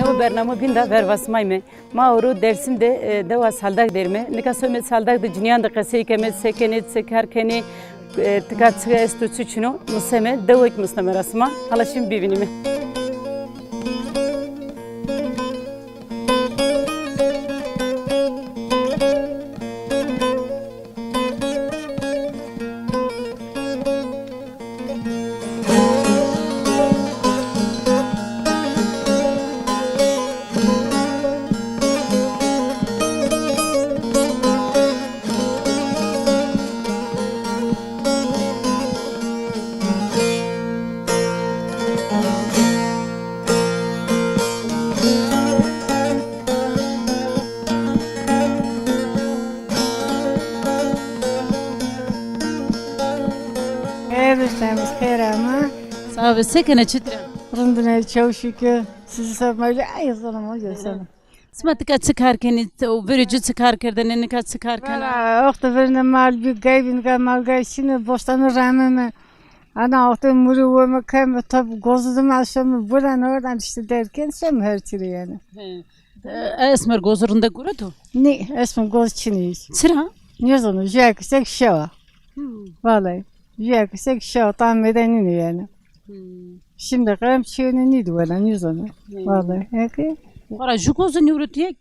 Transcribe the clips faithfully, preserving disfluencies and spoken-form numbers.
Ew bernamo bîn ra verva simayme. Ma ewro Dêrsim de, e, dewa Saldak derime. Nika some Saldak de cinîyan de qesey keme, se kenê, se kar kenê, e, tika çi esto, çi çin o, museme, dewek musneme ra sima. Hala şîme bivînîme. Xêr, şems xêr ama. Sağ ol, se kena, çitur a? Rindine, çok şükür. Sizi sormayla, ay, zor ama, görsene. Sima tika çi kar kenî? O verê ci çi kar kerdene, nika çi kar kena? Valla, oxte verêne mal bî, gay bî, nika mal gay çin o, bostanî rameme. Ana oxte murî weme, keme, top gozu dime, şeme buradan oradan işte derken şeme her çi rê yanî. He. E, esmer gozu rindek gureto? Nê, esmer goz çin o. Çira? Nêzano, jûya kesek şewa. Hmm. Vallahi, jûya kesek şewa, tam meydan nîno yanî. Hmm. Şimdi qerem çiyonî nîdî wela, nêzano. Hmm. Vallahi, eke. Xora jû gozu nêwrotîye,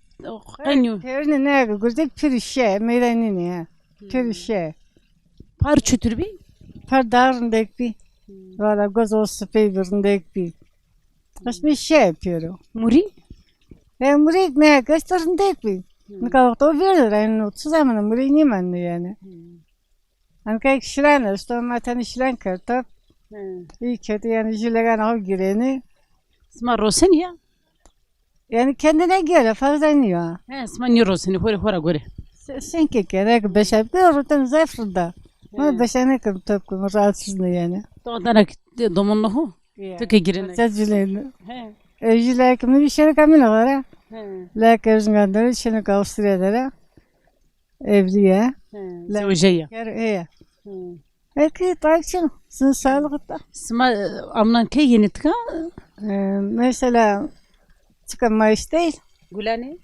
qenî. Perine ne, gurdek pir şe, meydan nîno ya. Hmm. Pir şe. Par çitur bî? Par daha rindek bî. Hmm. Valla goz o sipey bî, rindek bî. Qismê şe pêro. Murî? E, murî ne, qismê rindek bî. Hmm. Nika wexto vêrde ra, yanî otuz zamanı murî nîmano yanî. Hmm. Anka şilan esto, ma tenê şilan kerto. Hmm. Î keti yanî jû legan o girênî. Sima rosenî ya? Yanî kendine göre, fazla nîyo. He, sima nêrosenî, xo rê xo ra gore. Se-, sen ke kere ke beşa bike, roten zaf rind a. Ma beşa nêkem, top kem, rahatsız ne yanî. To dana ki domonlu ho? Ya. Tu ke girene. Sen cileni. He. E, jû leke mi şenê kamîna vara. He. Leke Erzingan dere, şenê Avusturya dere. Evlî ya. He, zewjîya. Ker-, he. He. Eke, tabii canım. Sizin sağlıkta. Sima, e, amnan key yenî tika? E, mesela, çıka Mayıs değil. Gulanî?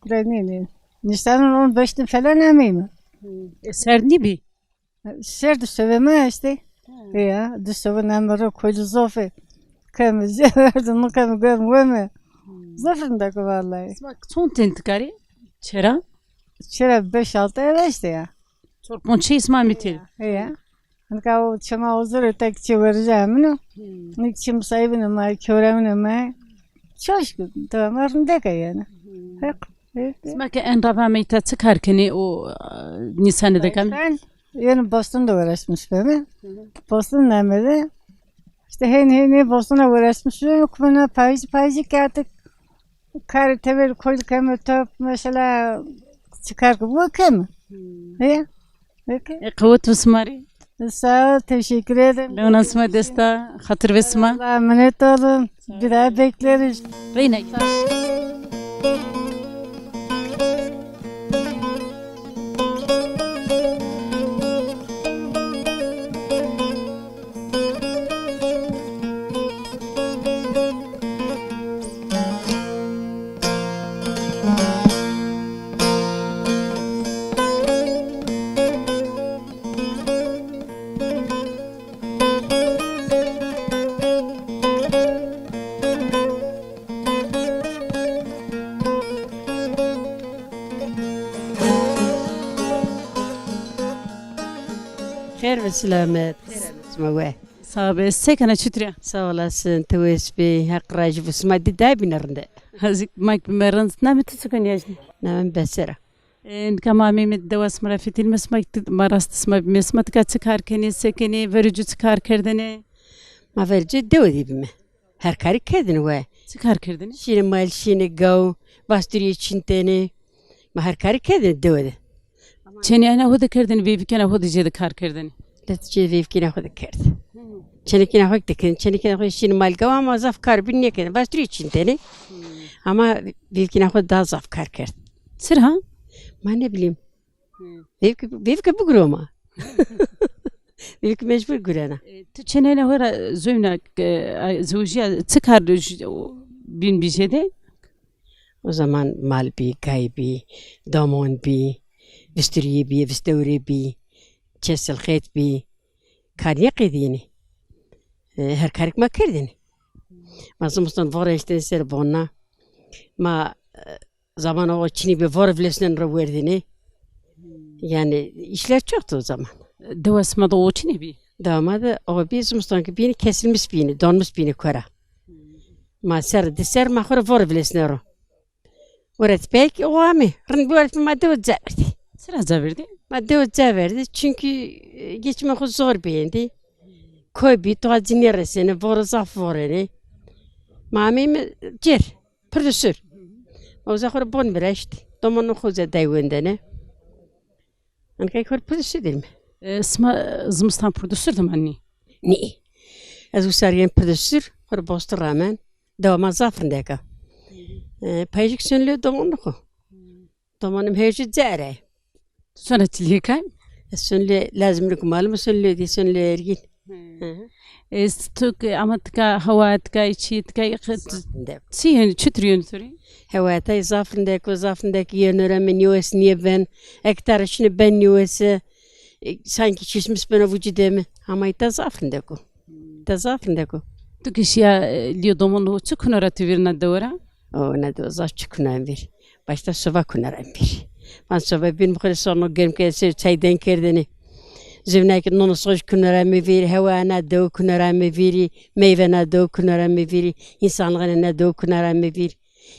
Gulanî ne? Nisanın on beşini falan ameyim. He. E, serd nîbî? Serd soveme işte. He. E ya, di sove namero koylu zofe. Kemi zeverdi, mı kemi gem weme. Hmm. Zaf rindek o vallahi. Sima çond tên tikarî? Çera? Çera beş altı ev işte ya. Çor ponc çê sima mi têr. Ya, ya. Nika o çema huzur tek çê verca min o. Hmm. Nik çê musayibine ma, kewremine ma. Çok şükür, tamam, rindek a yanî. Hmm. Hek, hek. Sima ke en ra vameyta çi kar kenî o, e, Nîsanî de kamî? Ben, yanî Boston de uğraşmış beme. Hı hı. Boston namede. İşte hên hên Boston'a uğraşmış beme. Kumuna paycı paycı artık karê teber koylu keme top, mesela, çıkar ki bu keme. Hmm. He? Peki. E, qewet bi sima rê. Sağ ol, teşekkür ederim. Lewna sima dest a, xatir ve sima. Allah'a emanet olun. Bir daha bekleriz. Reyna. Xêr ve selamet. Xêr sima we. Sağ be, se kena, çitur a? Sağ olasın, ti wes bî, Heq razî bo. Sima dî da bîne rinde. Hazik mak bi me rind. Namê ti çik o nîyajnî? Namê mi Beser a. E, nika ma ameyme dewa sima ra fetelîme, sima, ma rastê sima bîme. Sima tika çi kar kenê, se kenê, verê ci çi kar kerdene? Ma verê ci dewe de bîme. Her karî kerdinî we. Çi kar kerdinî? Şînê mal, şînê gaw, vasturîyê çîntenê. Ma her karî kerdinî dewe de. Çênîyena xo de kerdinî, veyvikena xo de jêde kar kerdinî? Lê çê veyvikena xo de kerd. Çênekena xo de kerd. Çênekena xo şînê mal gaw ama zaf kar bîn nêkerd. Vasturîyê çîntenê. Ama veyvikena xo daha zaf kar kerd. Çira? Ma ne bileyim. Veyvike, veyvike biguro ma. Veyvike mecbur gurena. E, tu çênena xo ra zewna, e, zewjîya çi kar j-, o, bîn bî jêde? O zaman mal bî, gay bî, domon bî, visturîye bî, vistewrê bî, çesilxêt bî. Kar nêqedînî. E, her karik ma kerdinî. Ma zimistan vore eştên ser bona. Ma, e, Zaman o çinî bî, vore vilesnen ra werdinî. Yani işler çoktu o zaman. Dewa sima de o çinî bî? Dewa ma de o bî, zimistan ki bînî, kesilmiş bînî, donmuş bînî kora. Ma ser, di ser ma xo ra vore vilesne ro. Öğretmek o amê. Rind bir öğretmen ma dewa ca verdî. Çira ca verdî? Ma dewa ca verdî. Çünkü, e, geçime xo zor bîyendî. Koy bî, tuwa ci nêresenê, vore zaf vorenê. Ma ameyme cêr. Pirdi sur. Ma uza xo ra bon viraşt. Domonê xo uza day wendene. Ankay xo ra pirdi sur dilme. E, sima, e, zimistan pirdi sur de manî? Nê. Ez usar yen pirdi sur, xo ra bostu ramen. Dewa ma zaf rindek a. E, payjik sun lê domonê xo. Domonê mi her jû cere. Sona çilî kay? Ez sun lê lazim rik malum sun lê di sun lê ergin. Hı hı. Ez tu ki ama tika hewa tika çi tika çi yani çitur yönü suri? Hewa tay zaf rindek o, zaf rindek yönü ra mi nîwes nîye ben. Ek tara şine ben nîwesi. E, sanki çişmiş bena vücudê mi. Ama ita zaf rindek o. Ita zaf rindek o. Tu ki şiya, e, lîyo domon o çi kuna ra tu vîr na dewe ra? O, na dewe zaf çi kuna em vîr. Başta soba kuna ra em vîr. Van soba bîn mi xo rê sorno germ kerdê, ser çay den kerdêne. Zivnakî nono soj kuna ra mi vîr, hewa na dewe kuna ra mi vîrî, meyve na dewe kuna ra mi vîrî, insanlığın na dewe kuna ra mi vîr.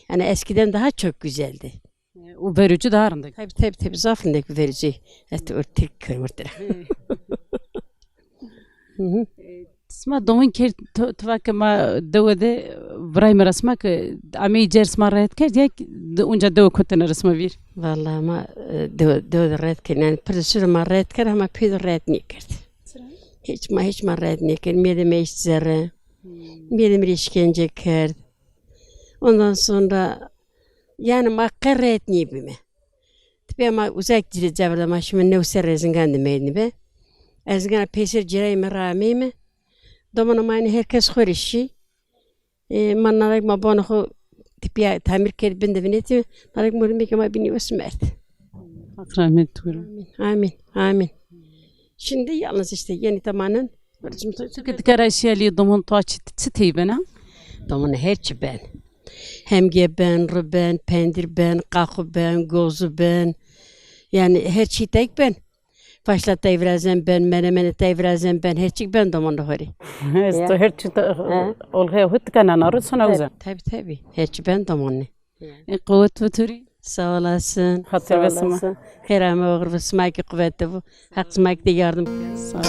Yani eskiden daha çok güzeldi. E, û verû ci daha rindek. Tabii, tabii, tabii, zaf rindek verû ci. Ez tu ortik kör ortira. Hı hı. E, sima domon kerd, tu, tu va ke ma dewe de virayme ra sima ke ameyî cêr sima ret kerd ya ki de unca dewe kotene ra sima vîr? Vallahi ma, e, dewe, dewe de ret kerd. Yani pirdi sur ma ret kerd ama pê de ret nêkerd. Hiç ma, hiç ma ret nêkerd. Miyede me eşt zerre. Hmm. Miyede mi rê işkence kerd. Ondan sonra Yani ma qe ret nêbîme. Tipê ma uzak ci de ca verda ma şîme new serre Erzingan de merdîme. Erzingan ra peyser cîrayê mi ra ameyme. Domonê ma yanî her kes xo rê şî. E, ma narek ma bonê xo tipîya tamîr kerd bin de vinetî. Narek mordemê ke ma bînî wes merd. Hak rahmet buyurun. Amin, amin, amin. Şimdi yalnız işte yeni tamamen Çike dike ra şîya lî domon to çi, çi tey bena? Domon her çi ben. Hemge ben, ri ben, pendir ben, qaxu ben, gozu ben. Yani her çi tek ben. Faşla tey virazen ben, menemene tey virazen ben, her çi ben domon xo rê. Ez to her çi olğe hut kanana ro sona uza. Tabii, tabii. Her çi ben domon ne. E, quwet bi to rê. Sağ olasın. Xatir ve sima. Xêr ame oxir bi, sima ki quwet de bu. Haq sima ki de yardım. Sağ ol.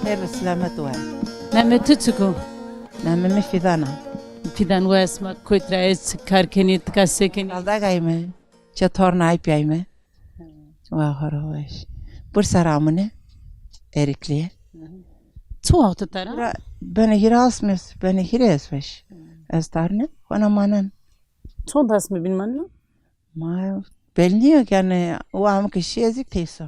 Her selamet we. Namê tu çik o? Namê mi Fidan a. Fidan, wa sima kotî ra yê, çi kar kenî, tika se kenî? Kaldagay mi. Çe torna ay piyay mi. Wa xora weş. Bursa ra amune. Erikliye. Çi wexto tera? Bene hîrê asmês, bene hîrê es weş. Ez tarne, xona manen. Çond asmê bîn maneno? Ma belli yok yani, o am ki şi ezik teyso.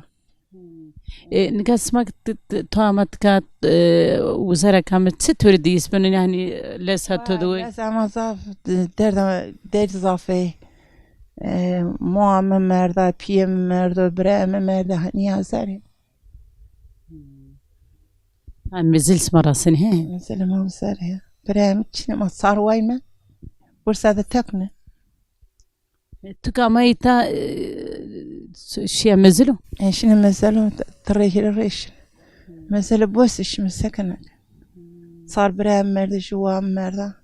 E, nika sima ki ti, ti, to ama tika, e, wizara kame çi turi diyis beno, yani lesa to de wey? Lesa ama zaf, derda, derd zaf ey. E, moa mi merda, piyê mi merdo, birayê mi merda, hanî azar ê. Ha, mezil sima ra senî, he? Mezil ma wizara ya. Birayê mi çinê ma sarway mi. Bursa de tek ne. E, tu ka ama îta, e, şîya mezilo? E, şine mezilo, t-, tirê hîrê rê şine. Mezilo bose şime sekene. Sar birayê mi merde, jû wa mi merda.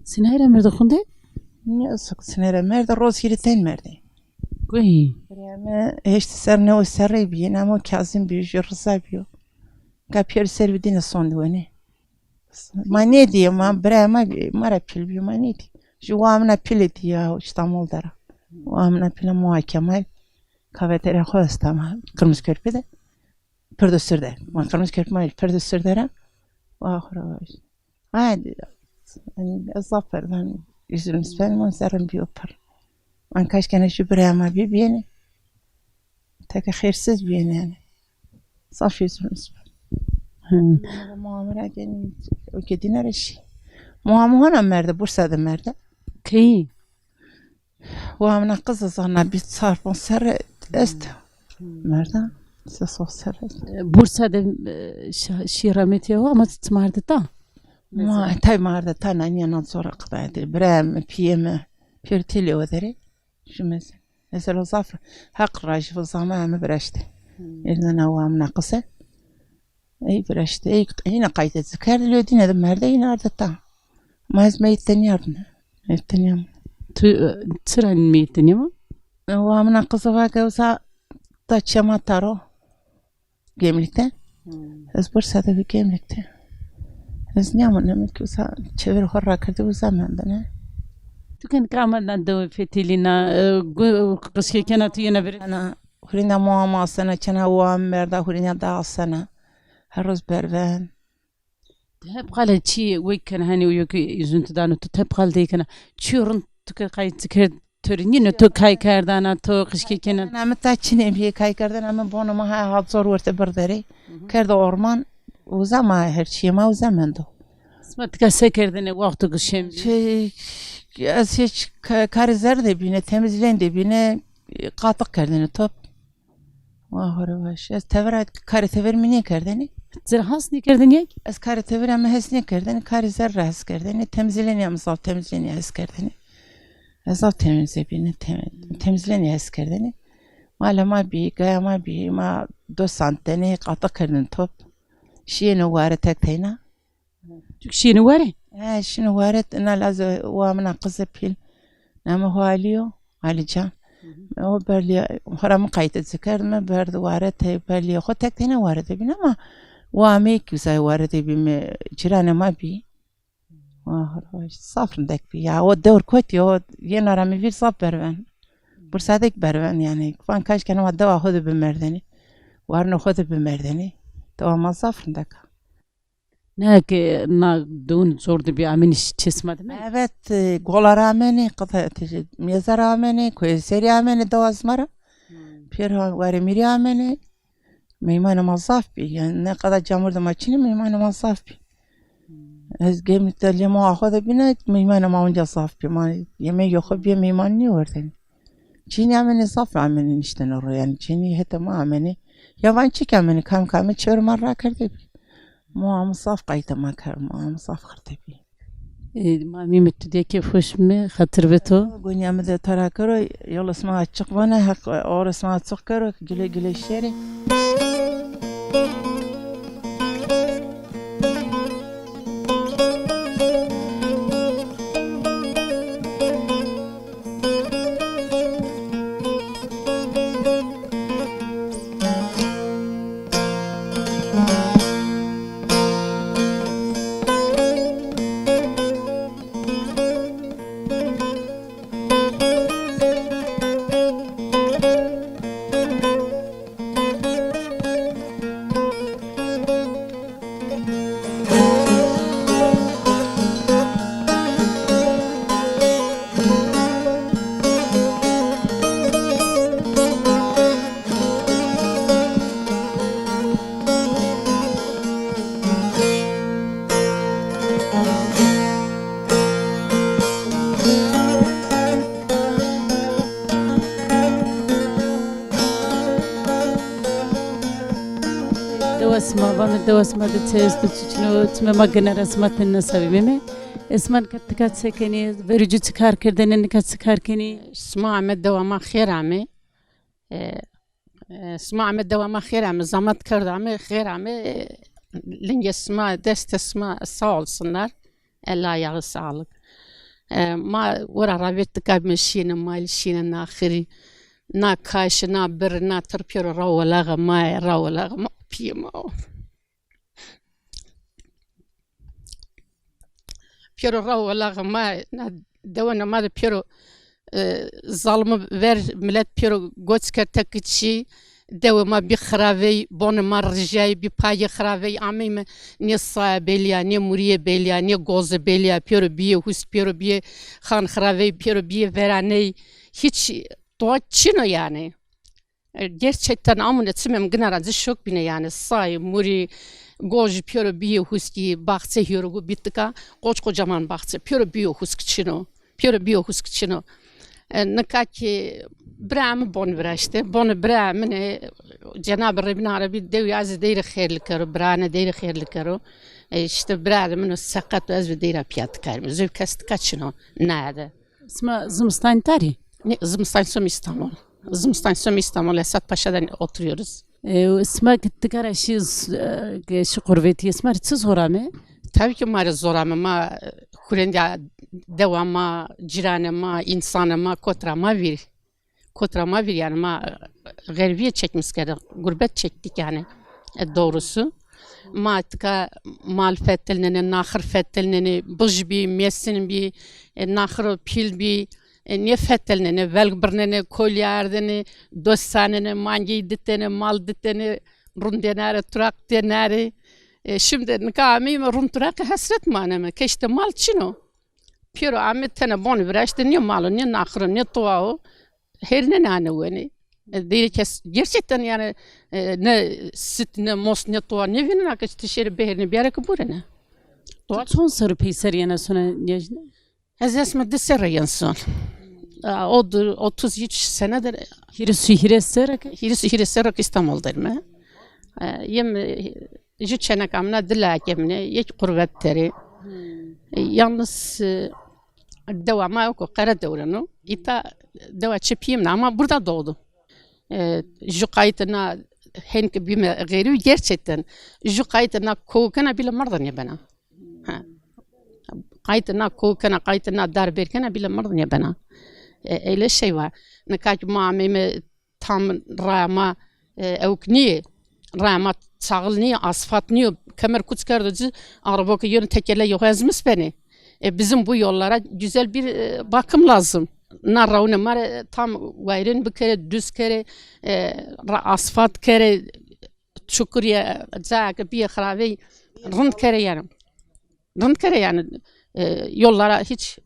Sinay ra merde xunde? Ne, sinay ra merde, roz hîrê ten merde. Goy. Birayê mi heşt serr, new serrî bîyê, ama Kazim bîyo, jû Riza bîyo. Ka pîyer ser bidîne sonde wenê. Ma nêdîye, ma birayê ma, ma ra pîl bîyo, ma nêdîye. Jû wa mina pîlê dîya Îstanbul de ra. Wa mina pîla Moa Kemal. Kafeterya xo esta ma, Kırmızı Körpe de. Pir de sir de. Ma Kırmızı Körpe ma pir de sir de ra. Wa xo ra vaj. Ha, ez zaf perdan. Üzülmüş ben, ma zerrî bîyo pir. Ma kaş kena jû birayê ma bî, bîyêne. Teke xêrsiz bîyêne yanî. Zaf üzülmüş ben. Hı. Muamera geni o ke dîne re şî. Muamera merde, Bursa de merde. Keyî? Wa mina qiz zana bî çar ponc serre est. Merda, ses o serre est. E, Bursa de, e, şa-, şî remetîya wa ama ti merde ta? Ma, tay merde ta, nanîya nan sonra qidayetî. Birayê mi, pîyê mi, pêr têlê o derê. Jû mezil. Mesela zaf Heq ra jû zama eme viraşte. Êrîna na wa mina qise. Ey viraşte, ey, ey na qayte zî kerd, lê dîne de merde, ey na arde ta. Ma ez meyit de nîyardine. Meyit de nîyam. Tu, e, çira meyit de nîyama? E, wa mina qise va ke uza ta çema taro. Gemlik'te. Hmm. Ez Bursa de bî Gemlik'te. Ez nîyamune, mi ki uza çevirê xo rakirde uza mendine. Tu ke nika ama na dewe fetelîna, e, gu-, qijkê kena tu yena virê? Ana, hurîna moa mi asena, çena wa mi merda, hurîna da asena. Her roz berven. Ti hep qale çî wey kena, hanî uyo ki îzun ti dano, tu hep qal dey kena. Çîyo rind tu ke qayt kerd, to rê nîno, to kay kerdana, to qijkê kena? Kerdena mi ta çinê bîyê, kay kerdena mi bono ma ha, ha zor werte bir derê. Hı hı. Kerdo orman, uza ma her çîyê ma uza mendo. Sima tika se kerdene wexto ki şem bî? Şey, ez hiç ka-, karê zerr de bîne, temizlên de bîne, qatix kerdene top. Wa xo rê weş. Ez tevera, karê tever mi nêkerdêne. Zira hes nêkerdêne yek? Ez karê tevera mi hes nêkerdêne, karê zerr ra hes kerdêne. Temizlênîya mi zaf, temizlênîya hes kerdêne. Ez zaf temizlê bîne, tem-, temizlênîya hes kerdêne. Mala ma bî, gaya ma bî, ma do santêne, qatix kerdêne top. Şîyêne ware tek teyna. Tu kî şîyêne ware? He, şîne ware, ina lazê wa mina qize pîl. Namê xo Alî yo, Alîcan. Hı hı. O berlîya, xora mi qayte ci kerd, mi berd ware, tey berlîya xo tek teyna ware de bîne ama wa mi kî zay ware de bîme, cîranê ma bî. Wa xora zaf rindek bî. Ya o dewr kotî, o yena ra mi vîr zaf berven. Bursa de kî berven yanî. Van kaş kena ma dewa xo de bimerdêne. Warnê xo de bimerdêne. Dewa ma zaf rindek a. Ne ke na dewin zor de bî, amenî çê sima de mendî? Evet, e, gola ra amenî, qita, meza ra amenî, koyê serî amenî, dewa sima ra. Hmm. Pêr ha, warê mîrî amenî. Meymanê ma zaf bî. Yanî ne qada camûr de ma çinî, meymanê ma zaf bî. Hmm. Ez Gemlîk de lê moa xo de bîne, meymanê ma onca zaf bî. Ma yemegê xo bîye, meyman nêwerdêne. Çênî amenê, zaf amenê niştene ro, yanî çênî hetê ma amenê. Yabancî kî amenê, kam kam çêrê ma rakerde bî. Moa mi zaf qayte ma kerd, moa mi zaf xirte bî. E, Mamî mi, tu de kêfxweş bimê, xatir be to. Gonîya mi de to ra kero, yolê sima açiq bone, Heq oxirê sima açiq kero, gule gule şêrê. Sima vanê dewa sima de çi esto, çi çin o, çimê ma gine ra sima tenê na sawî meme. E, sima nika tika çi kenî, verû ci çi kar kerdêne, nika çi kar kenî? Sima ame dewa ma xêr ame. E, e, sima ame dewa ma xêr ame, zamat kerd ame, xêr ame. E, lingê sima, destê sima sağ olsunlar. El ayağı sağlık. E, ma wera ravêr tika bime şîne mal, şîne naxirî. Na kaşi, na birri, na tir pêro ra welaxa ma, ra welaxa ma, pîyê ma o. Pêro ra welaxa ma, na dewena ma de pêro, e, zalimi ver milet pêro goç kerd teki çî, dewê ma bî xiravey, bonê ma rijay, bî payê xiravey, ameyme nê saye belîya, nê murîye belîya, nê goze belîya, pêro bîyê hust, pêro bîyê xan xiravey, pêro bîyê veraney. Hiç toa çin o yanî. E, gerçekten amune çimê mi gina ra ci şok bîne yanî. Say, murî, goj pêro bîyê huskî, baxçe hêrogu bî tika, koç kocaman baxçe, pêro bîyo husk çin o. Pêro bîyo husk çin o. E, nika kî bira mi bon viraşte. Bonê bira min ê, Cenab-ı Rebîn Erebî dewî ez dey rê xêrli kero, birane dey rê xêrli kero. E, îşte bira de min o seqet o, ez bi dey ra pîya tikarîme. Zey kes tika çin o, naya de. Sima zimistan tarî? Ne, zimistan som İstanbul. Zimistan som İstanbul, Esat Paşa'da oturuyoruz. E, sima ki tika ra şî, e, şî qurvetî, sima rê çi zor ame? Tabii ki ma rê zor ame. Ma, e, hurêndîya dewa ma, cîranê ma, însanê ma, kot ra ma vîr. Kot ra ma vîr yanî ma, e, xerîbîye çekmiş kerde, gurbet çektik yanî, e, doğrusu. Ma tika mal fetelnenê, naxir fetelnenê, bij bî, mêsin bî, e, naxiro pîl bî, e, nêfetelnenê, velg birnenê, kolî ardênê, dost sanenê, mangey ditenê, mal ditenê, rundênare, turaq dênare. E, şimdi nika ameyme rund turaqî hesret maneme. Keşte mal çin o. Pêro ame tene bonî viraşte, nê mal o, nê naxir o, nê towa o. Hêrnenê ane wenê. E, dey rê kes gerçekten yanî, e, ne sit, ne most, ne towa nêvînena ke ti şêrê bihêrnê biyarê ke burêne. Towa. Çond serrî peyser yena sona Necne? Ez esme di serre yen son. A, odur, otuz üç senedir. Hîris û hîrê serre ke? Hîris û hîrê serre ke İstanbul'dayım. E, yem, e, ju çenek amna, di layekê min ê, yek qurbet terê. Hmm. E, yalnız, e, dewa ma yok o, Kara Devran o. Îta dewa çi pîyê min ama burada doğdu. E, ju qayîtê na hên ke bîme xerîb gerçekten. Ju qayîtê na kowkena bîle merda nêbena. Ha. Qayîtê na kowkena, qayîtê na dar bêrkena bîle merda nêbena. E, eyle şey var. Nika ki ma ameyme tam raya ma, e, ewk nîyê. Raya ma çaxil nîyo, asfalt nîyo. Kemer kuç kerdo ci, araba ke yeno tekerlek yok ezmiş benê. E, bizim bu yollara güzel bir, e, bakım lazım. Na rawne ma rê tam wayrin bikerê, düz kerê, e, ra-, asfalt kerê, çukur ye, caya ke bîye xiravey, rind kerê yanî. Rind kerê yanî, e, yollara hiç,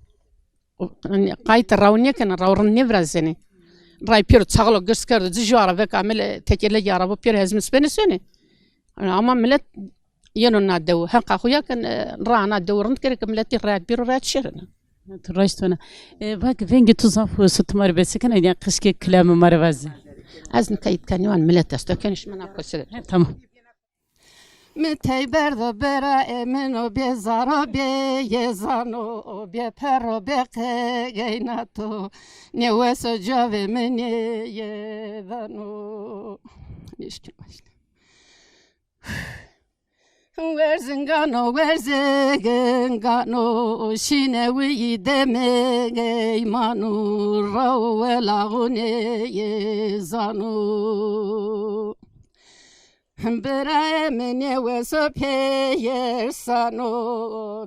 yanî, qayîtê raw nêkenê, raw rind nêvirazenê. Ray pêro çaxilo girs kerdo ci, ju araba ke amêle, tekerlekê araba pêro ezmiş benê sonê. Yanî ama milet yeno na dew. Heqa xo ya ken, e, ra na dew rind kerê ke miletî rehet bêro, rehet şêrêne. Tu raşt vana. E, bak, vengê tu zaf wes o, tu ma rê bese kena, ya qijkê kilamê ma rê vaze. Ez nika îtka nêwan, milet esto. Kenê şima na kose de. He, tamam. Mi tey berdo bera ê min o bê zaro bê yê zano, o bê perro bê qegeynato. Nêweso cavê min ê yê vano. Nişkî başla. Werzingano, werzingano, şîne wî demê geymano, raw welaxunê yê zano. Birayê min ê weso pêyersano,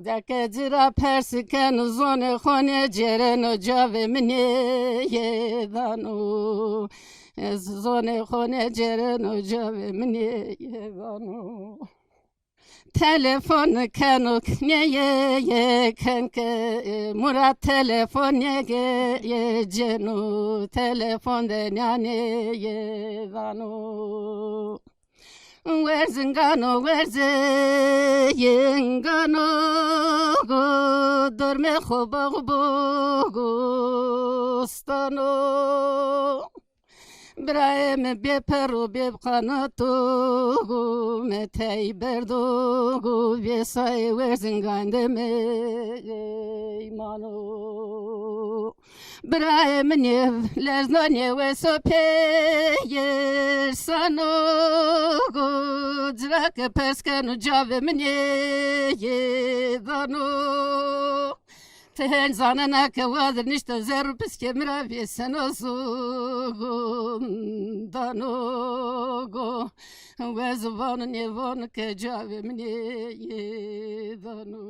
deke ci ra pers ken, zonê xo nêcêreno, cavê min ê yê vano. Ez zonê xo nêcêreno, cavê min ê yê vano. Telefon keno nê yê, yê ken ke, Murat telefon nê yê, yê ceno, telefon de nîyanê yê vano. Werzingano, werzingano, go dormê xo bax bogustano. Birayê mi bê per û bê qanat o, go mi tey berdo, go vêsayê werzingandê mi ey mano. Birayê mi nêv lerzanê weso peyêrsano, go cirake pers keno cavê mi nêyê dano. Ti hên zanena ke wadir nişte zerr û piskê mi ra vêseno zogum dano go. Wez vano nêvano ke cavê mi nêyê dano.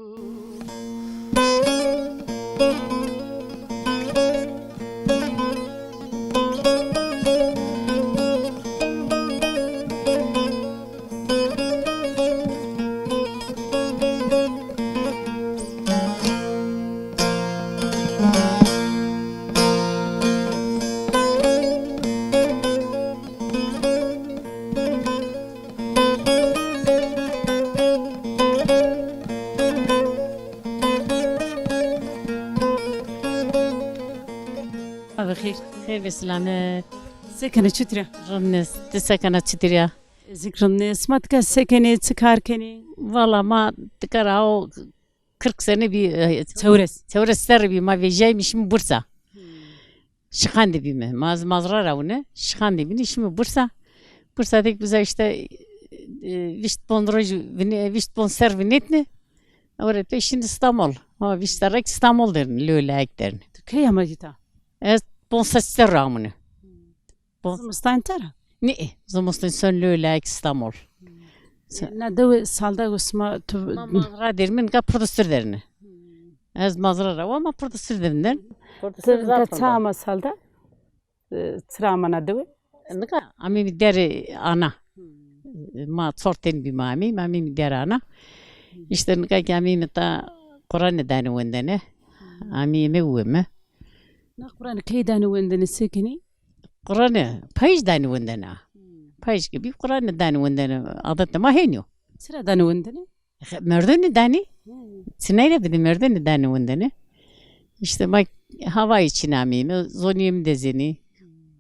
Abi xêr. Xêr ve selamet. Se kenê, çitur a? Rind nê, ti se kena, çitur a? Ez zî rind nê. Sima tika se kenê, çi kar kenê? Valla ma tika ra o kırk sene bî, e, çewres, çewres serrî bî ma vejîyayîme şîme Bursa. Şixan de bîme. Ma ez Mazra ra wune. Şixan de bîne şîme Bursa. Bursa de kî uza îşte, e, vîst pon roj vîne-, vîst pon serr vînetne. Ewro pey şîne Stamol. Ma vîst serre kî Stamol derine, lewê layek derine. Tu key amajî ta? Ez ponc sey serr amune. Bon. Zimistan tera? Nê, zimistan son lewê layek Stamol. Se- Na dewe salda go sima tu... Ma Mazra derîme, nika Purdustir derine. Ez Mazra ra wa, ma Purdustir derine. Purdustir zaf rind a. Ti nika ça ama salda? E, çira ama na dewe? Nika amîme derê ana. Ma çor tenî bîme amîme, amîme derê ana. Îşte nika kî amîme ta Quranê danê wendene. Amîme weme. Na Quranê key danê wendene, se kenê? Quranê payij danê wendena. Payij ke bî Quranê danê wendena. Adetê ma hênî yo. Çira danê wendena? Xe-, merdunî danê. Çinay ra bide merdunî danê wendena. Îşte ma havayê çin amîme, zonîyê mi de zenî.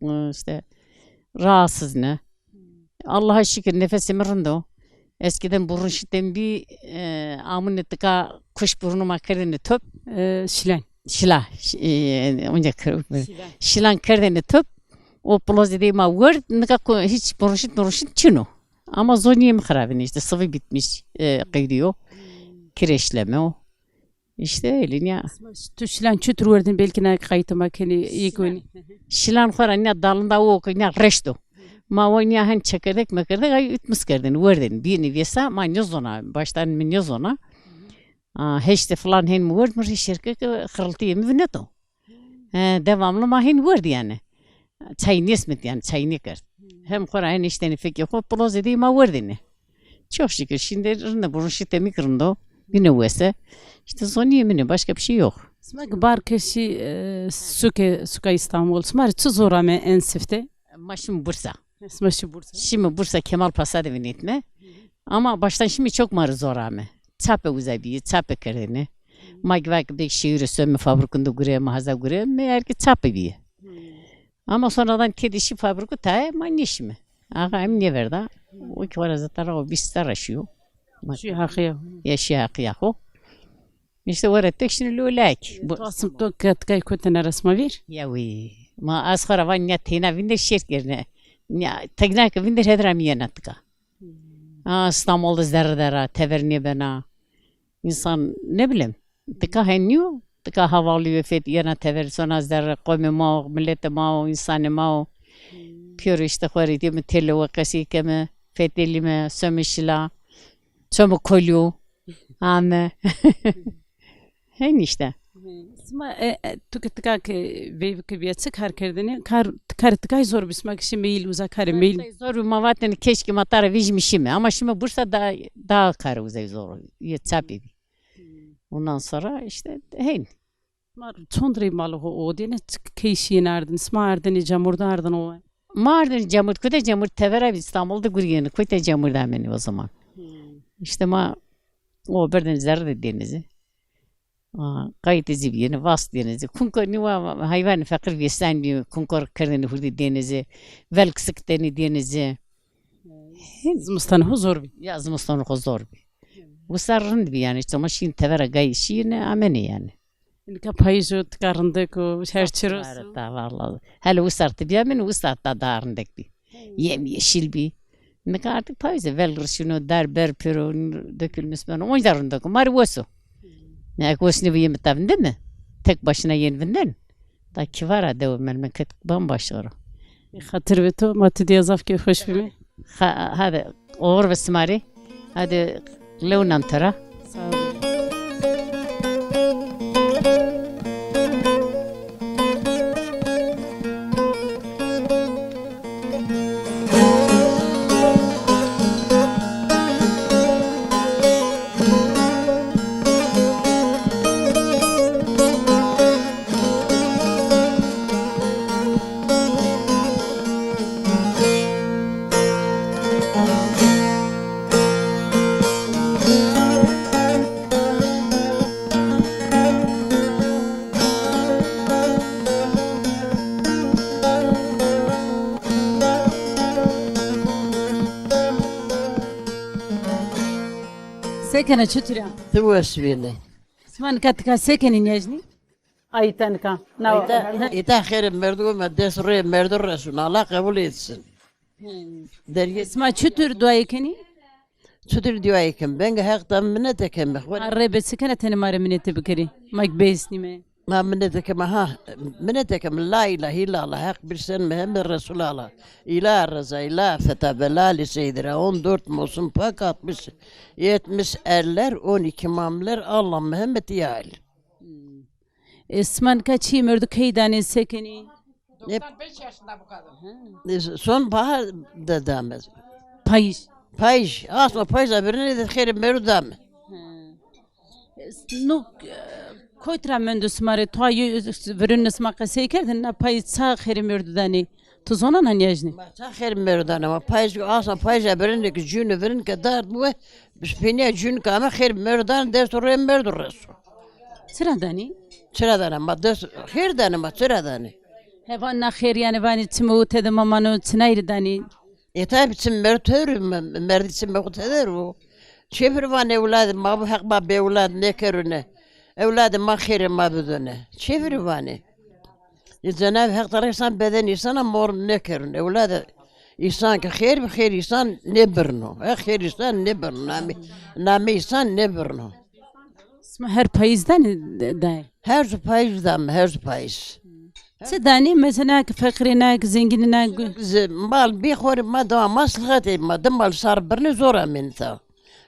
Îşte rahatsız ne. Allaha şikir nefesê mi rind o. Eskiden burun şitê mi bî, e, amune tika kuş burnu ma kerdêne top. E, şilan. Şila. Ş-, e, onca kir-, şilan. Şilan kerdêne top. O pilozê dey ma werd, nika ku-, hiç burun şit, burun şit çin o. Ama zonîyê mi xirabîne, işte sıvı bitmiş, e, qeydiyo. Kireçleme o. İşte öyle ya. Tu şilan çitur werdin, belki na qaytê ma kenê yê konî. Şilan xora nîya dalında o ki nîya reşt o. Ma o nîya hen çekirdek mekirdek ay ütmüs kerdin, werdin. Bînî vêsa ma nêzona, baştan mi nêzona. A, heşte filan hen mi werd, mi rê şerke ki xırıltıyê mi vineto. He, devamlı ma hên werd yani. Çay nêsmit yani, çay nêkerd. Hem xora hên işteni fekê xo, pilozê dey ma werdêne. Çok şükür, şimdi rinde, burun şitê mi kî rind o. Bîne wese. İşte zonîyê min ê, başka bir şey yok. Sima ki bar ke şî, e, suke, suka İstanbul. Sima rê çi zor ame en sifte? Ma şîme Bursa. Sima şî Bursa. Şîme Bursa, Kemal Pasa de vinetme. Ama baştan şîme çok ma rê zor ame. Çape uza bîye, çape kerdêne. Ma ki vake bek şehîre some fabrikun de gure, mahaza gure, meğer ki çape bîye. Ama sonradan tede şî fabriku tae ma nêşîme. Axa em nêverda. O ki xora zeta ra o vîst serra şîyo. Şî haqîya. Ya şî haqîya xo. İşte were tek şîne lewê layek. Bu... Tu asım to katkay kotena resma vîr? Ya wî. Ma az xora van ya teyna vinde şêr kerne. Ya teyna ke vinde hedra mi yena tika. A, İstanbul de zerre dera, tever nêbena. İnsan, ne bileyim, tika hen nîyo, tika havalı yo, fet yena tever sona zerre, qomê ma o, miletê ma o, insanê ma o. Pêro işte xo rê dîme, têle we qesey keme, fetelîme, some şila, some kolyo, ame. Hen işte. Sima, e, e, tu ki tika ke veyvike bîya, çi kar kerdêne? Kar, kar tikay zor bî, sima ki şî meyil uza karê meyil. Zor bî, ma vatêne keşke ma tara vejîme şîme. Ama şîme Bursa da, da kar uzay zor. Yê çapê bî. Ondan sonra işte hên. Ma çond rey mal ho o dêne, key şîyêne ardin, sima ardêne camurda ardin o? Ma ardêne camurd, kotê camurd tevera bî, İstanbul de gurîyêne, kotê camurd amenê o zaman. İşte ma o berdêne zerre de denize. Aa, qaytê ci bîyêne, vast dêne ci. Kunkor nî wa heywanê feqîr vêsenî bî, kunkor kerdêne hurdî dêne ci. Velg sik tenî dêne ci. Zimistan xo zor bî. Ya zimistan xo zor bî. Wisar rind bî yanî, çima şîn tevera gay şîne amenê yanî. Nika payîz o, tika rindek o, her çi ro. Are ta vallahi. Hele wisar ti bîya min, wisar ta daha rindek bî. Yem yeşil bî. Nika artık payîz e, velg rişino, dar ber pêro, dökülmüş beno. Onca rindek o. Ma rê wes o. Ne ek wes nêbo yeme ta vindeme. Tek başına yen vinden. Da kî vara dewe, memleket bambaşka ro. Xatir ve to, ma ti diya zaf keyfxweş bîme. Ha, hadi, oxir ve sima rê. Hadi, lewnan to ra. Sağ ol. Se kena, çitur a? Ti wes bîne. Sima nika tika se kenî nêjnî? Ay ta nika. Na. Îta, îta xêrê merdu weme, dest rê merdu resun. Allah kabul etsin. Dergê. Sima çitur duayê kenî? Çitur duayê kem? Venga Heq da minete keme. Ma rê be se kena tenê ma rê minete bikerî. Ma ki bêsnîme. Ma minete keme ha. Minete keme. La ilahe illallah, Heq bir sen Muhammed Resulallah. İla Rıza, ila Feta, Belali Seydira, on dört Mosun Pak, altmış, yetmiş erler, on iki mamler, Allah Muhammed ya Ali. E, sima nika çî merdu key danê, se kenî? E, doksan beş yaşında bu kadın. E, sonbahar da dame. Payîz. Payîz. Asma payîz a birine de xêrê merdu dame. He. E, no, e, koyt ra mendo sima rê, to yo virûn sima qesey kerdin, na payîz ça xêrê merdu danê? Ti zonena nêjnî? Ma ça xêr merdan ama payîz, asma payîz a birine ki cûnî virin ke dard bue, biz pênîya cûnî ke ame xêr merdan, dest rê merdu reso. Çira danî? Çira danî? Ma dest xêr danî, ma çira danî? He, van na xêr yanî vanî çimê û tede ma mano, çinay rê danî? E tabi, çim merdu teder o, me-, merdî çimê xo teder o. Çêfir vanê ewladê ma bu Heq ma bêewlad nêkerune. Ewladê ma xêrê ma bidune. Çêfir vanê. E, Cenab-ı Hak da însan beden însana mor nêkerun. Ewlade, însan ke xêr bi, xêr însan nêbirno. E, xêr însan nêbirno. Namê, namê însan nêbirno. Sima her payîz danê, dayê? Her zu payîz dame, her zu payîz. Çi danê? Mesela ke feqîrê, na ke zengînî, na ke... Ze-, mal bî xo rê ma dima maslahatê ma, di mal sar birnê zor amêne ta.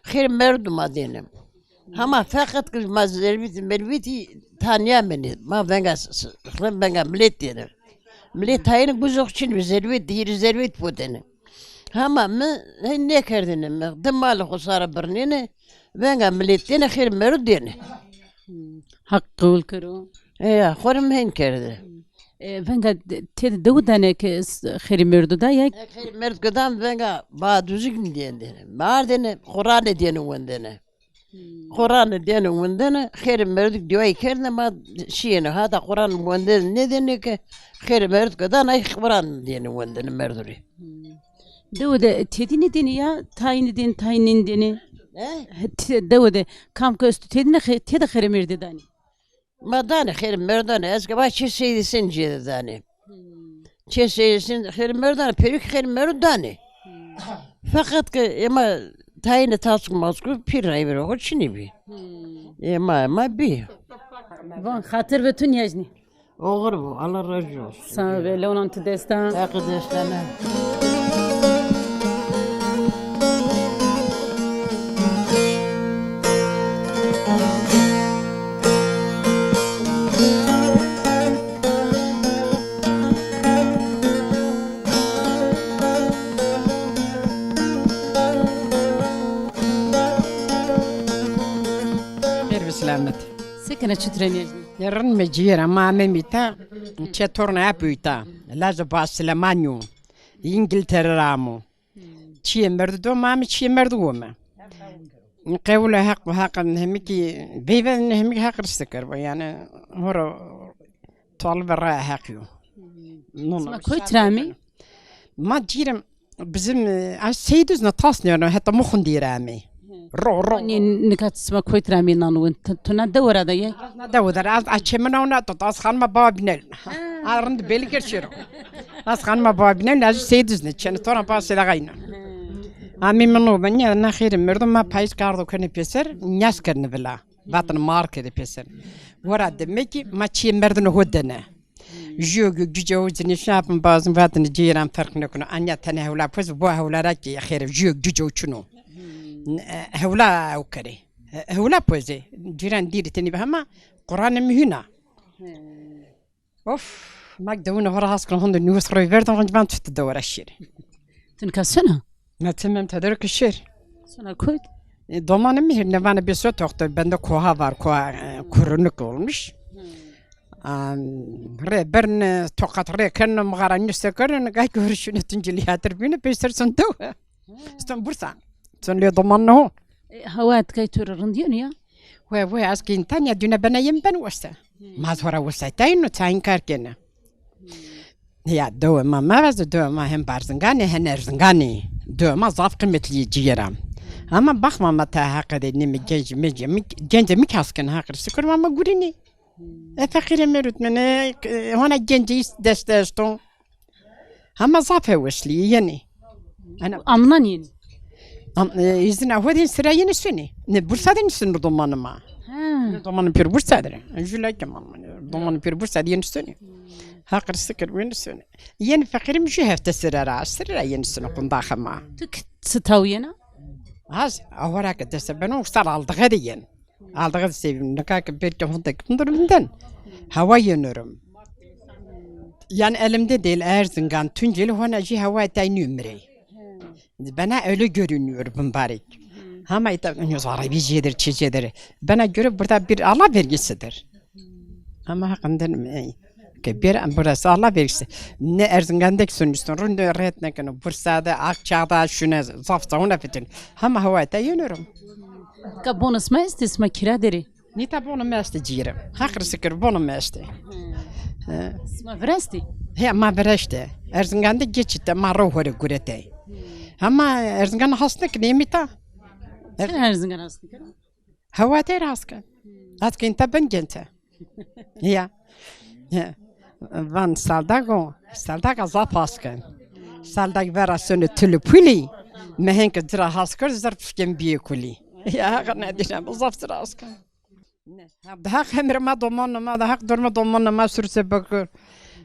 Xêr merdu ma dêne. Hama feqet ki ma zervîtî mervîtî tanîya menê. Ma venga s-, s-, xlem venga milet dêne. Milet tayîne guzê xo çin bi zervît, hîrê zervît potêne. Hama mi hey nêkerdêne mi. Di malê xo sare birnêne, venga milet dêne, xêr merû dêne. Haq qewul kero. E, ya, xo rê mi hên kerde. E, venga de-, têde dewu danê ke s-, xêrê merdu da ya? E, xêrê merdu ke dan venga baduzîk mi dêne dêne. Bardêne, Quranê dêne wendêne. Hmm. Quranê dêne wendêne, xêrê merdu ke diwayî kerdêne, ma şîyêne. Hata Quran wendêne nêdêne ke xêrê merdu ke dan ay Quran dêne wendêne merdu rê. Hmm. Dewe de têdî nêdêne ya, tayîne dêne, tayîne nêdêne? He? He, te-, dewe de kam ke esto têdîne xe-, têde xêrê merdê danê? Ma danê, xêr merdan, ez ke va çê Seydî Husên cêde danê. Hmm. Çê Seydî Husên xêr merdan, pêro kî xêr merû danê. Hmm. Feqet ke ema tayîne tasku masku pîr rayberê xo çinî bî. Hmm. Ema, ema bî. Van xatir ve tu nêjnî. Oxir bo, Allah razî olsun. Sağ ol, lew nan tu destan. Heqî destene. Xêr bi selamet. Se kena, çitur a, nêjnî? Rind me cîyera, ma amemî ta, çê torna epû îta. Lazo Ba Silemanî yo. Îngiltere ra amo. Çiyê merdu do ma amê, çiyê merdu wome. Qewle Heq bi Heq, hemikî veyve, hemikî Heq riste kerbo. Yani horo talib ra Heq yo. No, no, sima koyt ra amî? Ma cîrim bizim, e, ez Seyduzna tas nêno, heta Muxundî ra amî. Ro, ro. Nî, nika sima koyt ra amî nan win? Tu, tu na dewe ra de ye? Na dewe de, ez, ez çemina ona tut, ez xanima Baba Bînel. Ha, rind belî kerd şêro. Ez xanima Baba Bînel, ez Seyduzna, çene to ra ba sêda gayna. Amî min o ben ya, na xêrê merdum, ma payîz kardo kene pêser, nîyaz kerne vila. Vatine ma ar kede pêser. Wera demek ki ma çîyê merdine ho dene. Jûyo ki güce o cinî şapin bazin vatine ceyran ferq nêkuno. Anya tene hewla poz, bo hewla ra ki xêre jûyo güce o çino. E, hewla ew kerê. E, hewla pozê. Cîran dîrî tenî be hema Quranê mi hîna. Of, mak dewine ho ra has keno, honde nîwes roy verdin, honc ban tutti dewe ra şêrî. Ti nika sona? Ma timem tedero ki şêr. Sona koyt? E, domanê mi hîrne vane bê so toxte, bende koha var, koha, e, kurunik olmuş. Am, rê birne, toqat rê keno, mixara nüste keno, nika ki hurşune Tunceli hatir bîne, peyser son dewe. Ston Bursa. Son lê doman no. E, hawa tkay tu rê rind yeno ya? We, we, ez ki întan ya, dune bena yem ben weste. Ma zora wesaytayno, tayin kar kene. Ya, dewe ma meveze, dewe ma hem Barzinganê, hem Erzinganê. Dewe ma zaf qîmetlî yê cîgera. Ama baxma ma ta heqe de nême genc, mencê mi, gencê mi kas ken heq rê şikir ma, ma gurînê. E, feqîrê mi rutmene, e, hona gencê îst deste esto. Hema zaf heweslî yenî. Ana amnan yenî. Am, e, îzina ho dîn sira yenî sunî. Ne Bursa de nîsun domanê ma. Ha. Ne domanê pêro Bursa de. Jula ke domanê pêro Bursa de yenî sunî. Haq rızkı kir yenî sunî. Yenî feqîrî mi ju hefte sira ra, sira ra yenî sunî qundaxê ma. Tu ki çi taw yena? Az, ahora ke deste beno, sar aldığı de yen. Aldığı de sevim. Nika ki belki hundek hundur binden. Hava yeniyorum. Yani elimde değil, Erzingan, Tunceli, hona jî hava etay nümre. Bana öyle görünüyor mübarek. Ama ita, arabicedir, çicedir. Bana göre burada bir Allah vergisidir. Ama hakkından, e, ke bir burası Allah vergisi. Ne Erzingan'daki sonuçta, runde ret ne keno, Bursa'da, Akça'da, şuna, zaf zauna fitin. Ama hava etay yeniyorum. Ka bonê sima estê, sima kira derê? Nîta bonê mi estê cîgêrê. Haq rê şikir bonê mi estê. He. Sima virestê? He, ma virestê. Erzingan de geçîte, ma ro ho rê guretê. Hema Erzingan has nêkenê, mîta. Çi Erzingan has nêkenê? Hewatê rê has ken. Has ken ta ben gente. Ya. Ya. Van saldago, saldaga zaf has ken. Saldag vera sönü tülü puli, mehenk cira has kerd, zerf şken biye kuli. Ya, ne diyeceğim, zaf cira has ken. Haq emir ma domanê ma, da Haq durma domanê ma sürse bakır.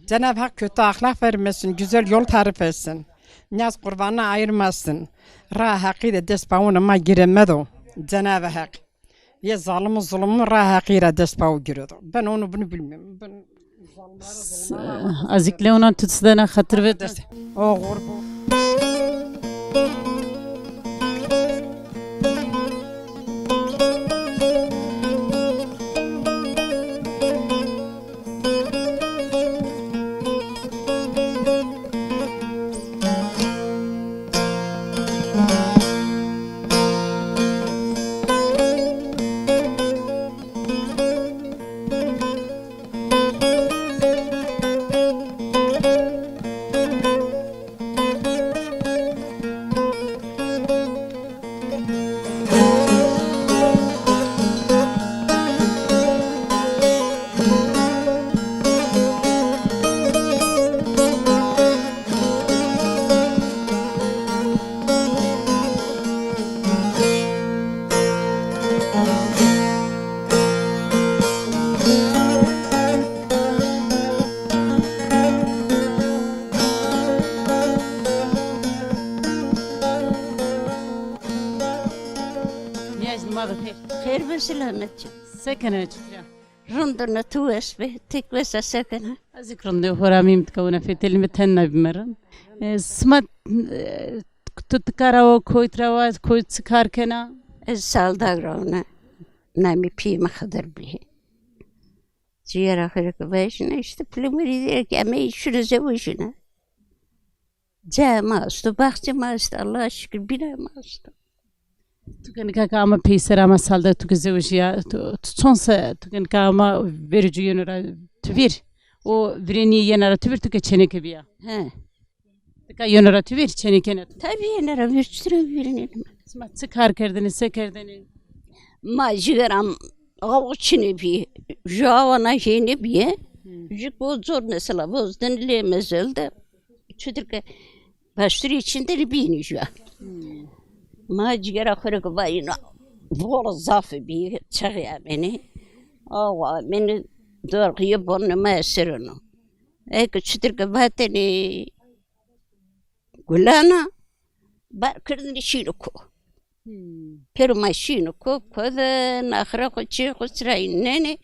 Cenab-ı Hak kötü ahlak vermesin, güzel yol tarif etsin. Niyaz kurbanına ayırmasın. Ra Haqî de dest pawunê ma giremedo Cenab-ı Hak. Yê zalimu zulumu ra Haqî ra dest pawu giredo. Ben onu bunu bilmiyorum. Ben... Azikle ona tut sidena xatir ve dest. O ğurbu. Niyaz, ma bi xêr. Xêr be, selamet. Se kena çitur a? Rindine, tu wes be, ti wes a, se kena? Ez kî rind a, hora mîm tika wina fetelî mi ten nabîme rind. E, sima, e, tu tika ra wa, koyt ra wa, koyt çi kar kena? Ez Saldag ra wina. Namê pîyê mi Xidir bî. Cîgera xo rê ke vajîne, îşte pulê mi rê dîre ke emeyê şurê zewejîne. Cayê ma esto, baxçê ma esto, Allaha şikir, bînayê ma esto. Tu ke nika ke ama peyser ama salde tu ke zewjîya, tu, tu çond se, tu ke nika ama verî ci yeno ra tu vîr. O virênî yena ra tu vîr tu ke çêneke bîya. He. Nika yeno ra tu vîr çênekena tu. Tabî yena ra vîr, çitur vîrînî. Sima çi kar kerdêne, se kerdêne? Ma cîgeram awa çinê bî. Ju awa na hênî bîye. Hmm. Ju bo zor mesela bozdin lê mezel de. Çitur ke başturî çin de bînî ju. Hmm. Ma cîgera xo rê ke vayîno. Vora zaf bî, çaxî amêne. Awa amêne dorxîye bonê ma esereno. Eke çitur ke vatêne gulana, bar kirdêne şîno ko. Hmm. Pêro ma şîno ko, ko de naxira xo, çê xo sira înenê.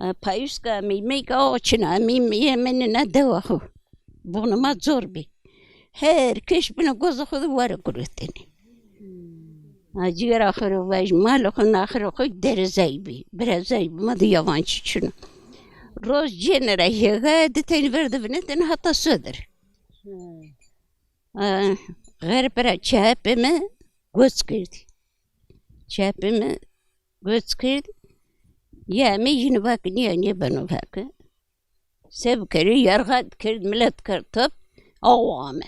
E, payîz ke amey, mey ke awa çin a, amey, meyê amêne na dewa xo. Bonê ma zor bî. Her kes bina goza xo de ware gurotêne. Hmm. Ha, cîgera xo rê vajî, malê xo, naxirê xo derezay bî. Birezay bî, ma de yawançî çin o. Roz cêne ra hêga, di tenî ver de vinetêne hata sodir. Hmm. E, xerpe ra çapê mi goç kerdî. Çapê mi goç kerdî. Ya mi yîne vake nîya nêbeno vake. Se bikerî, yerxa kerd, milet kerd top, awa ame.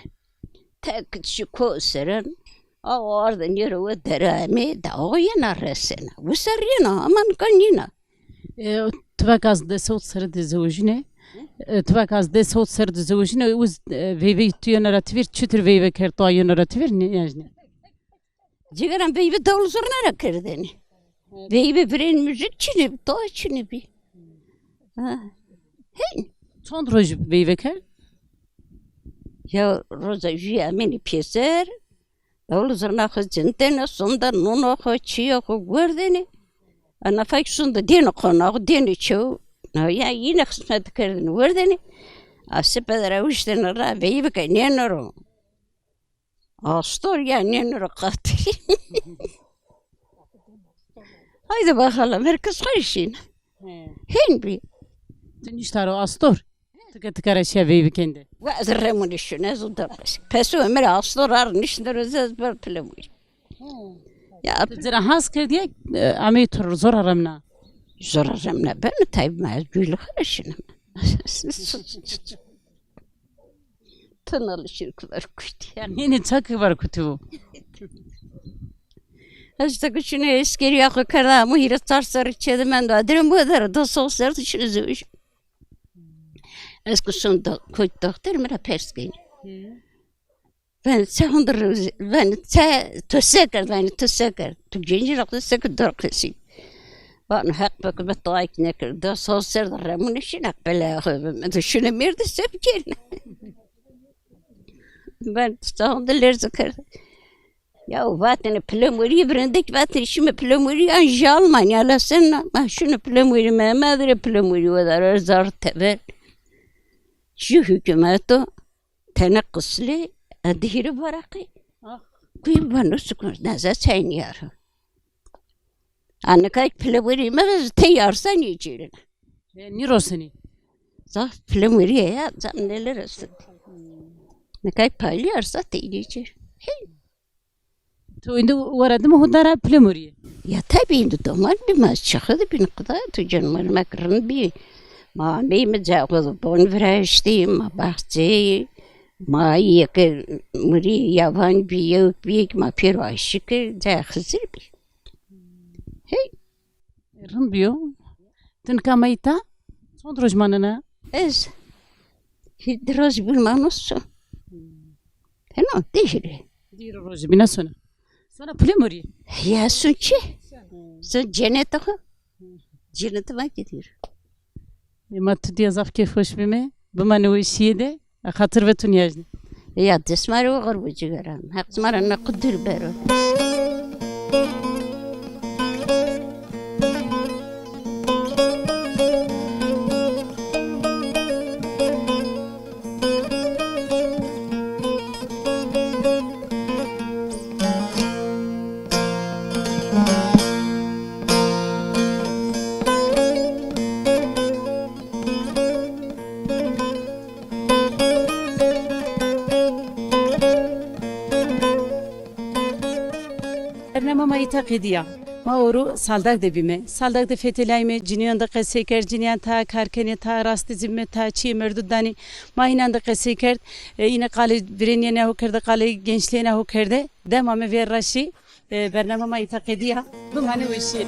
Tek şî ko seren, awa arde nêro we dere ame, de awa yena resena. Wisar yena, ama nika nîna. E, tu vake ez des hewt serre de zewejîne. E, tu vake ez des hewt serre de zewejîne, û, e, veyvey tu yena ra tu vîr, çitur veyve kerd, tu yena ra tu vîr, nê, nêjne. Cîgeran veyve dewlê zurna ra kerdêne. Evet. Veyve virên muzîk çinê bî, to çinê bî. Ha. Hey. Çond roj veyve kerd? Ya roza jû amêne pêser, dewlê zurna xo cindêne, sonda nona xo, çîya xo werdêne. A nafak sonda dêne qonax, dêne çew. Na ya yîne xizmet kerdêne, werdêne. A sipe de ra wiştêne ra, veyve ke nêno ro. Astor ya nêno ro qatî. Haydi bakalım, herkes xo rê şîne. He. Hên bî. Tu nişta ro astor? Tu ke, tu ke ra şîya veyve kên de? Wa ez remunî şûn, ez o da pes. Peso mi ra astor ar niştîne ro, ez ber pilemurî. He. Ya. Tu ci ra has kerdîye, e, amey tu zor a remna? Zor a remna beno, taybî ma ez gulî xo rê şîne. Tinalı şirkler kuştu. Ya nêne, ça kibar kutivo? Ez de ki şunu eskerîya xo kerda, ama hîrê çar serrî çê de mendo. Adirê mi der, do sol ser de şunu zewij. Ez ki şun do, koç doktor mi ra pers geyni. Hı. Vanê ça hundir, vanê ça to se kerd, vanê to se kerd. To gencî ra xo se kerd, dor qesî. Vano Heq bike mi to ayk nêkerd. Do sol ser de remûne şîna, qelaya xo bime. De şûne mêrde se bikerîne. Vanê to ça hundir lerze kerd. Ya vatêne pilemurî, virêndek vatêne şîme pilemurî, an jî Almanya la sena. Ma şûne pilemurî, ma, ma virê pilemurî wedar, zar teber. Jû hukûmeto. Tene qislê, e, di hîrê veraqî. Ah. Kuyê vano sukun, neza çay nîyaro. A nika pilemurî mi tey arsa nîcêrîne. E, nîrosinî? Zaf pilemurî ya, zaf neler estin. Nika palî arsa tey nîcêr. Hey. Tu îndî wera dime ho dara pilemurîye? Ya tabî îndî doman bî, ma çaxî de bîn qida, tu canım, ma rind bî. Ma ameyme ca xo de bon viraştî, ma baxçeyî, ma yeke murî yavan bî, yewk bî, ma pêro aşî kir, ca Xizir bî. Hey. Rind bîyo. Ti nika ma îta çond roj manena? Ez hîrê roj bîn mano, son. Heno, di hîrê. Di hîrê roj bîna sona. Sona pilemurî? Ya son çi? Son cenete xo. Cenete ma gidiyor. E, ma tu dîya zaf kêfxweş bîme. Bimane weşîye de. Xatir ve tu nîyajne. Ya dest ma rê oxir bo cîgeran. Heq ma ra nequ dûr bero. Ma îta qedîya. Ma ewro Saldak de bîme. Saldak de fetelîyayme, cinîyan de qesey kerd, cinîyan ta kar kenê, ta rastî zî bîme, ta çîyê merdû danî. Ma înan de qesey kerd. E, îne qalê birênîyêne ho kerde, qalê gençlîyêne ho kerde. Dem ame vêr ra şî. E, bername ma îta qedîya. Bimane weşîye.